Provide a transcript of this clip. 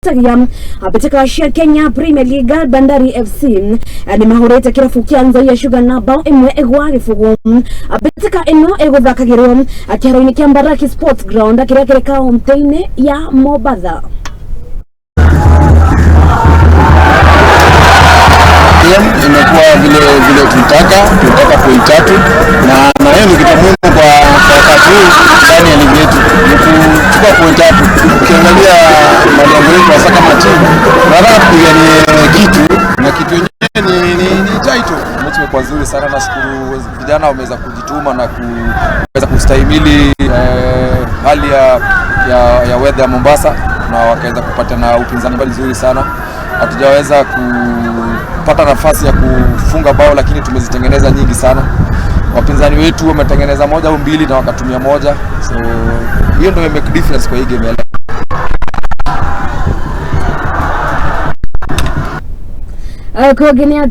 Tagia mbĩtĩka cia Kenya Premier League Bandari FC nĩ mahũrĩte kĩrabu kĩa Nzoia Sugar na bao 1-0. Mbĩtĩka ĩno ĩgũthakagĩrwo kĩharo-inĩ kĩa Mbaraki Sports Ground kĩrĩa kĩrĩ kaunti-inĩ ya Mombatha. Game imekuwa vile vile tulitaka point 3 na hiyo ni kitu muhimu kwa wakati huu ndani ya ligi yetu ni kuchukua point 3. Ukiangalia malengo yetu hasa kama timu, tunataka tupiganie kitu na kitu yenyewe ni title. Mechi imekuwa nzuri sana, nashukuru vijana wameweza kujituma na kuweza kustahimili hali ya weather ya Mombasa na wakaweza kupata na upinzani mzuri sana. Hatujaweza kupata nafasi ya kufunga bao, lakini tumezitengeneza nyingi sana. Wapinzani wetu wametengeneza 1 au 2 na wakatumia 1, so hiyo ndio make difference kwa hii game ya leo. Kuongelea